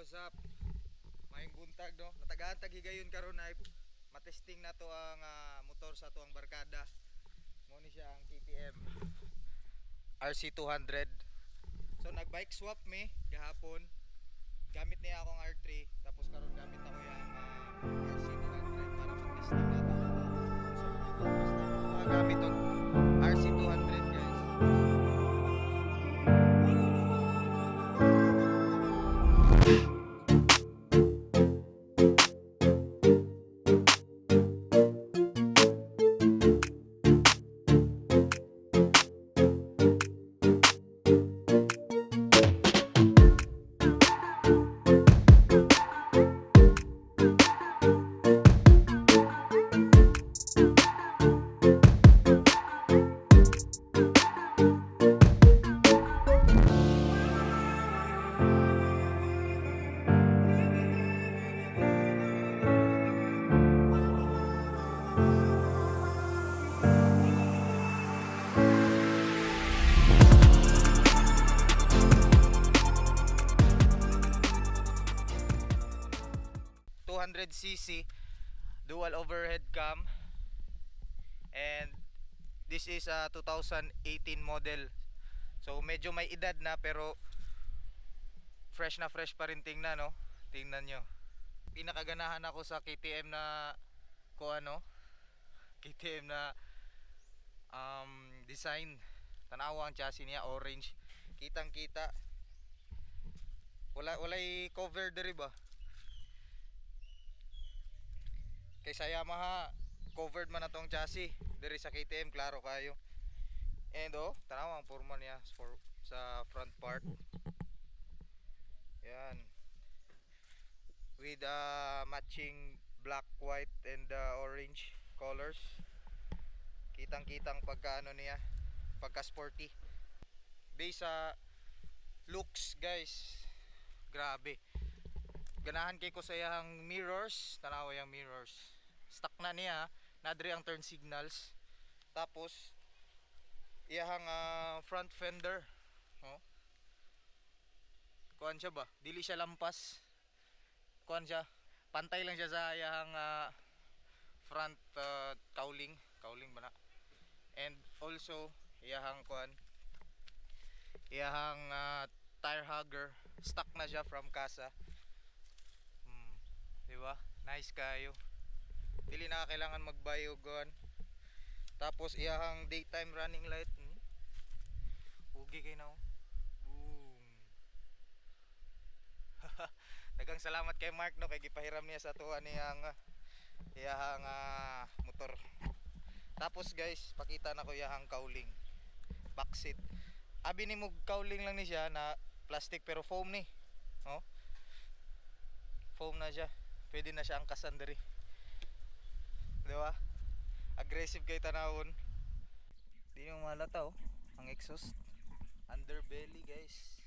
What's up? Maayong buntag, no. Natagaan tag higayon karon ay matesting nato ang motor sa atoang barkada. Mao ni siya ang KTM RC200. So nag-bike swap mi gahapon. Gamit niya akong R3, tapos karon gamit ako yung RC200 para matesting nato. So first time ko magamit tong RC200, guys. 200 cc dual overhead cam, and this is a 2018 model, so medyo may edad na pero fresh na fresh pa rin tingnan, no? Tingnan nyo, pinakaganahan ako sa KTM na ko ano, KTM na design. Tanawa ang chassis niya, orange, kitang kita. Walay cover diri ba? Kay sa Yamaha, covered man na tong chassis. Diri sa KTM, klaro kayo. And oh, tanawa ang forma niya sa front part. Yan. With matching black, white and orange colors. Kitang-kitang pagka ano niya, pagka sporty. Based sa looks, guys. Grabe. Ganahan kay ko sa iyang mirrors, tanawa yung mirrors. Stock na niya, nadri ang turn signals. Tapos iyang front fender, oh. Kuan siya ba? Dili siya lampas. Kuan siya, pantay lang siya sa iyang front cowling, cowling ba na? And also iyang kuan, iyang tire hugger, stock na siya from casa. Di ba? Nice kayo. Dili na kailangan mag-buy og kuan. Tapos iyang daytime running light. Ugi kay na, oh. Boom. Daghang salamat kay Mark, no, kay gipahiram niya sa atoa niyang iyang motor. Tapos guys, pakita na ko iyang cowling. Back seat. Abi ni mo cowling lang ni siya na plastic, pero foam ni. Oh. Foam na siya. Pwede na siya angkasan diri. Di ba? Aggressive kay tanawon. Di mo malata, oh. Ang exhaust. Underbelly, guys.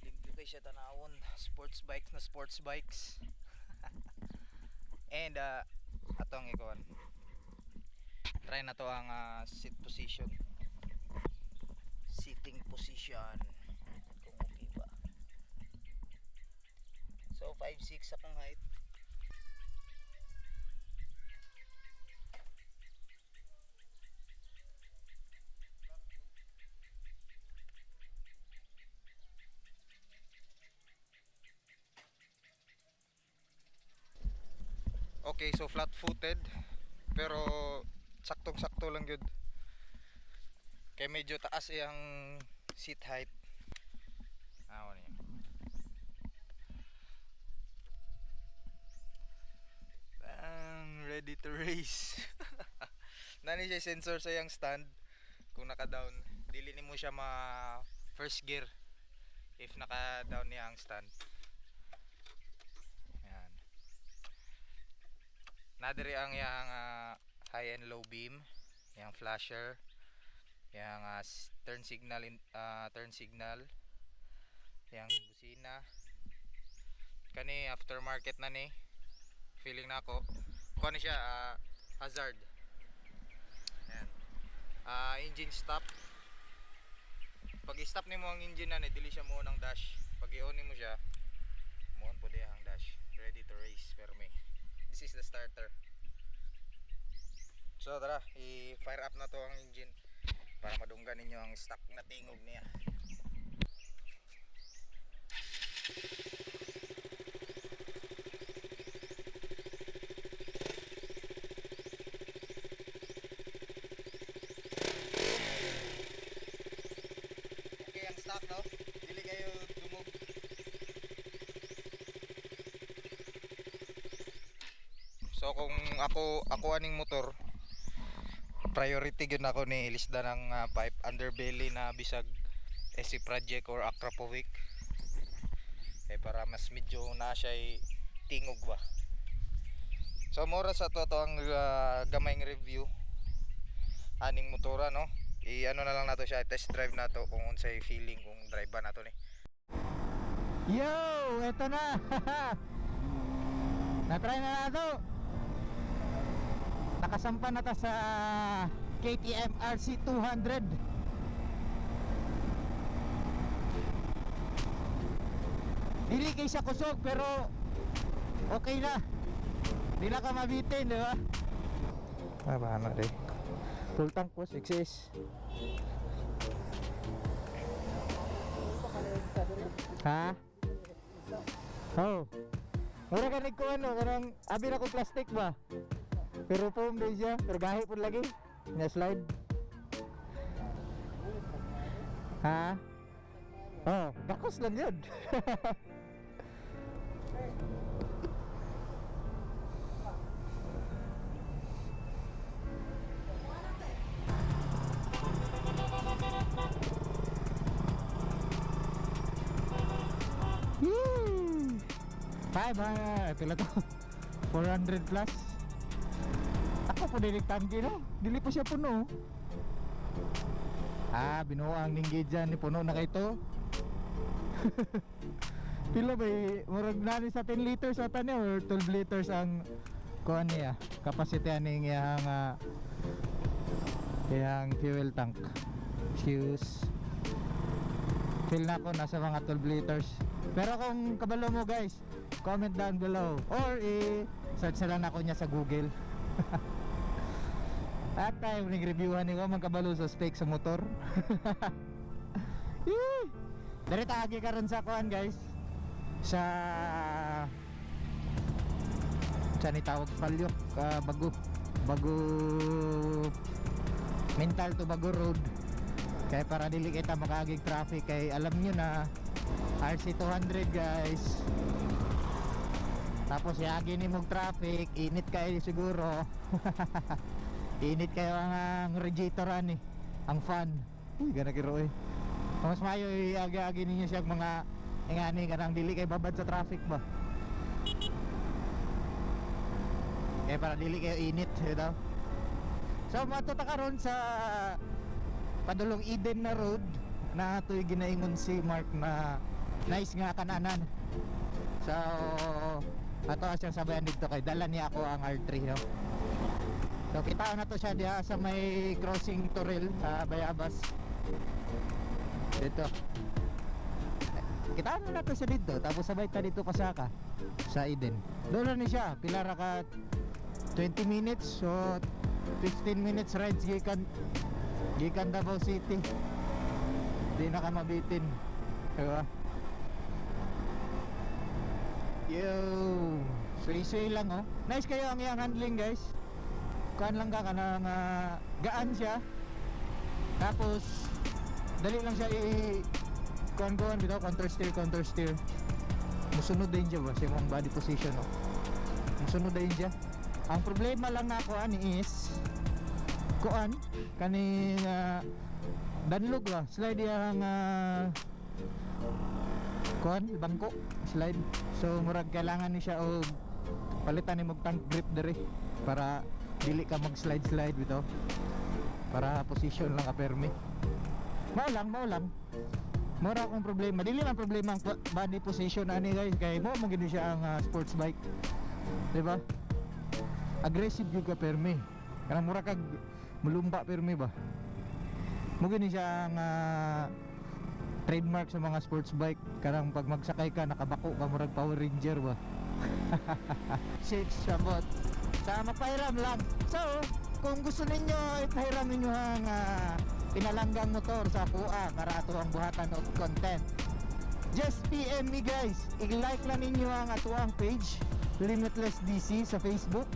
Limpyo kay siya tanawon. Sports bikes na sports bikes. And atong ikuan. Try na to ang seat position. Seating position. Kung okay ba. So 5'6 akong height. Okay, so flat-footed pero saktong-sakto lang gyud. Kay medyo taas iyang seat height. Ah, niya. Bang, ready to race. Nani siya sensor sa iyang stand kung naka-down. Dili nimo siya ma first gear if naka-down niya ang stand. Yan. Nadiri ang iyang high and low beam, yang flasher, yang turn signal, yang busina. Kani aftermarket na ni. Feeling na ako. Kuha ni siya hazard. Yan. Engine stop. Pag i-stop nimo ang engine na ni, dili siya mo ng dash. Pag i-on nimo siya, This is the starter. So tara, i-fire up na to ang engine para madunggan ninyo ang stock na tingog niya. Okay ang stock, no? Dili kayo dumog. So kung ako aning motor, priority gyud nako ni ilisda ng pipe underbelly na bisag SC Project or Akrapovic. Eh para mas medyo na siya tingog ba. So mura sa to to ang gamayng review aning motora, no. I-ano na lang nato siya, test drive nato kung unsay feeling kung drive ba nato ni. Yo! Eto na! Na-try na nato! Nakasampa na ta sa KTM RC200. Dili kay siya kusog pero okay na. Di na ka mabitin, di ba? Ah, paano di? Full tank po, 6S. Ha? Oh. Mura ka ko ano, kanang abi na ko plastic ba? Pero foam din siya, pero gahi pud lagi. Nya slide. Ha? Oh, bakos lang yun. Woo! Five hundred, pila to? 400 plus. Ako po dili tangki, no? Dili po siya puno. Ah, binuang ning dyan ni puno na kay to. Pila ba eh, murag nani sa 10 liters ata niya or 12 liters ang kuan niya, capacity ani iyang iyang fuel tank. Excuse. Feel na ako nasa mga 12 liters. Pero kung kabalo mo guys, comment down below or i-search na lang ako niya sa Google. At tayo ning reviewhan ni ko man kabalo sa stake sa motor. Yee! Dari taagi karon sa kuan guys. Sa sa ni tawag palyok, bago bago mental to Bago Road. Kaya para dili kita makaagig traffic kay alam nyo na RC200 guys. Tapos yagi ni mong traffic, init kayo siguro. Init kayo ang radiator ani, ang fan. Uy, gana kiro eh. Mas mayo iagi-agi ninyo siya mga ingani kanang dili kay babad sa traffic ba. Kaya para dili kayo init, you know? So matuta karon sa padulong Eden na road na ato'y ginaingon si Mark na nice nga kananan. So ato siyang sabayan dito kay dala niya ako ang R3, no. So kita na to siya diha sa may crossing Toril sa Bayabas. Dito. Kita na to siya dito tapos sabay ta dito pasaka sa Eden. Doon na ni siya, pila ra ka 20 minutes, so 15 minutes rides gikan gikan Davao City. Di na ka mabitin. Diba? Yo! Sway-sway lang oh. Nice kayo ang iyang handling guys. Kuan lang ka kanang gaan siya. Tapos dali lang siya i kuan kuan bitaw, counter steer, counter steer. Musunod din siya ba sa imong body position oh. Musunod din siya. Ang problema lang nako ani is kuan kaning danlog ba, slide iyang kuan bangko slide. So murag kailangan ni siya og palitan ni og tank grip diri para dili ka mag slide slide bitaw, para position lang ka permi. Mao lang, mao lang. Mura akong problema. Dili man problema ang body position ani guys kay mo mo gid siya ang sports bike. Di ba? Aggressive gyud ka permi. Kanang mura kag mulumba permi ba. Mo gini siya ang Trademark sa mga sports bike, karang pag magsakay ka, nakabako ka, murag Power Ranger ba. Six, sabot. Sa mapahiram lang. So, kung gusto ninyo, ipahiram ninyo ang pinalanggang motor sa akoa para ato ang buhatan og content. Just PM me, guys. I-like lang ninyo ang atoang page, Limitless DC sa Facebook.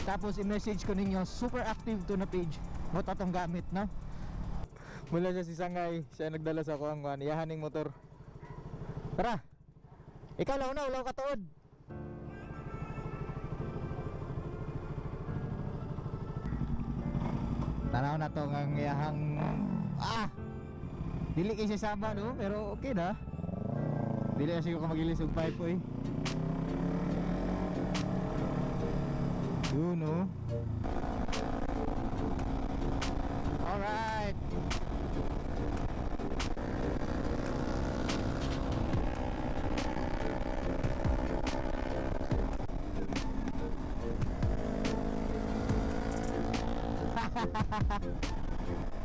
Tapos i-message ko ninyo, super active to na page. Mao atong gamit, no? Mula siya si Sangay, siya nagdala sa ako ang kuan, iyahan ning motor. Tara. Ikaw lang una, wala ka tuod. Tanaw na to ang iyahang dili kay siya sama, no, pero okay na. Dili na siguro ka magilis og pipe oy. Yun, no. Alright.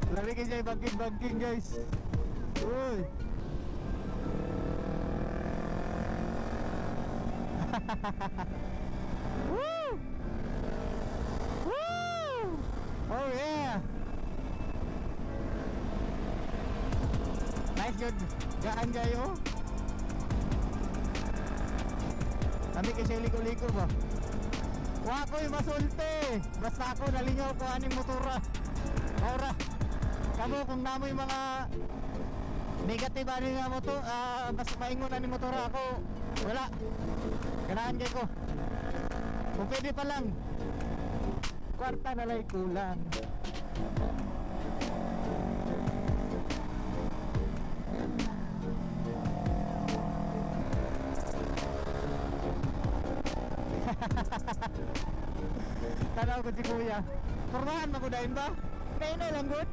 Lami kayo siya banking-banking, guys. Uy. Woo! Woo! Oh yeah! Nice, good. Gaan kayo. Kami kasi liko-liko ba? Wa ko'y masulti. Basta ako nalingaw ko aning motora. Ora. Kamo kung namoy mga negative ani nga moto, basta maingon ani motora ako, wala. Ganahan kay ko. Kung pwede pa lang. Kwarta na lang kulang. Tanaw ko si kuya. Pormahan magudain ba? Naina lang good.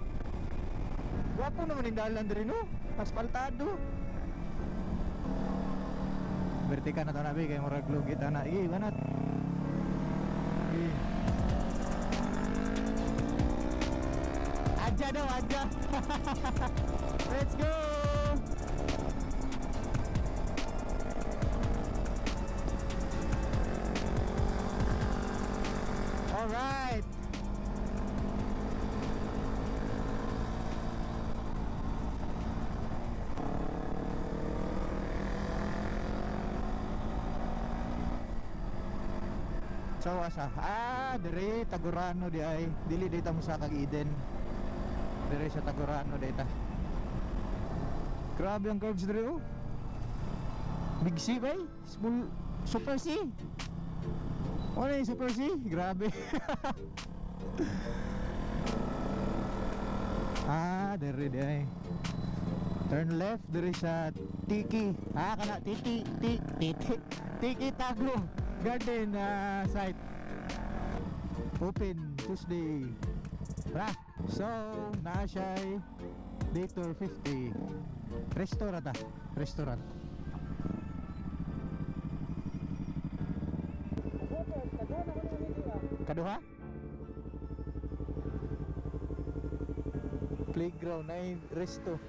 Gwapo naman yung dalan diri, no? Asfaltado. Bertika na to na kay murag lugit ana. Igi, banat. Igi. Adya daw, adya. Let's go. Alright. So asa? Ah, dire Tagurano di ay. Dili dito mo sa kag Eden. Dire sa Tagurano dita. Grabe ang curves dire, oh. Big C bay? Small Super C. Ano yung Super C? Grabe. Ah, dire di ay. Turn left dire sa Tiki. Ah, kana Titi Ti Titi Tiki Tago Garden site. Open Tuesday. Ra. So, naa siya Detour 50. Restaurant ah. Restaurant. Kaduha? Playground na resto.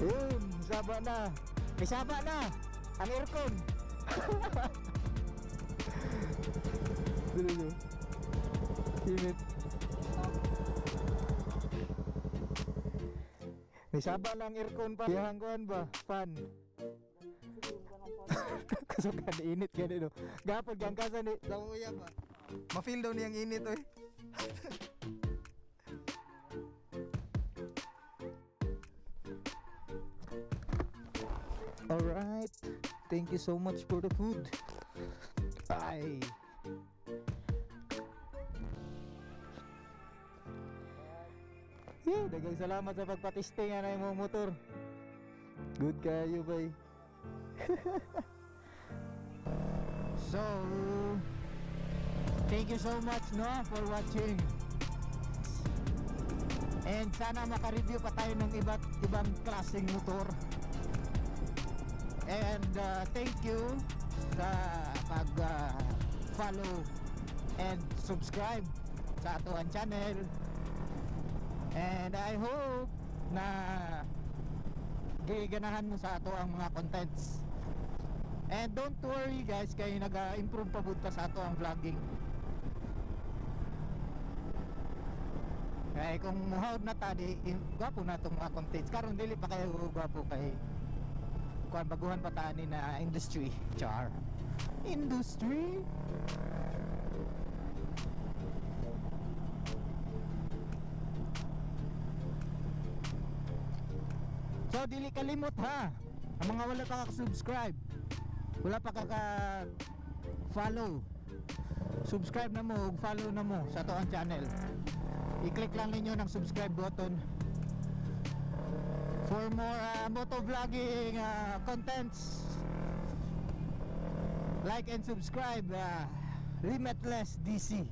Yun, saba na. May saba na. Ang aircon. Dito. Init. May saba na ang aircon pa. Iyang kuan ba? Fan. Kasukan init gani, no. Gapon gang kasa ni. Sa kuya ba? Ma-feel daw niyang init oy. Alright. Thank you so much for the food. Ay. Yeah, daghang salamat sa pagpa-testing ana imong motor. Good kayo, bay. So, thank you so much, no, for watching. And sana maka-review pa tayo ng iba't ibang klaseng motor. And thank you sa pag follow and subscribe sa atoang channel. And I hope Na giganahan mo sa ato ang mga contents. And don't worry, guys, kay nag-improve pa pud ta sa ato ang vlogging. Kaya kung muhawd na ta di gwapo na itong mga contents. Karon dili pa kayo gwapo kay kuan, baguhan pa ta ani na industry. Char. Industry. So dili kalimot ha. Ang mga wala pa ka-subscribe, wala pa ka follow. Subscribe na mo ug follow na mo sa ato ang channel. I-click lang ninyo ng subscribe button for more moto vlogging contents. Like and subscribe, Limitless DC.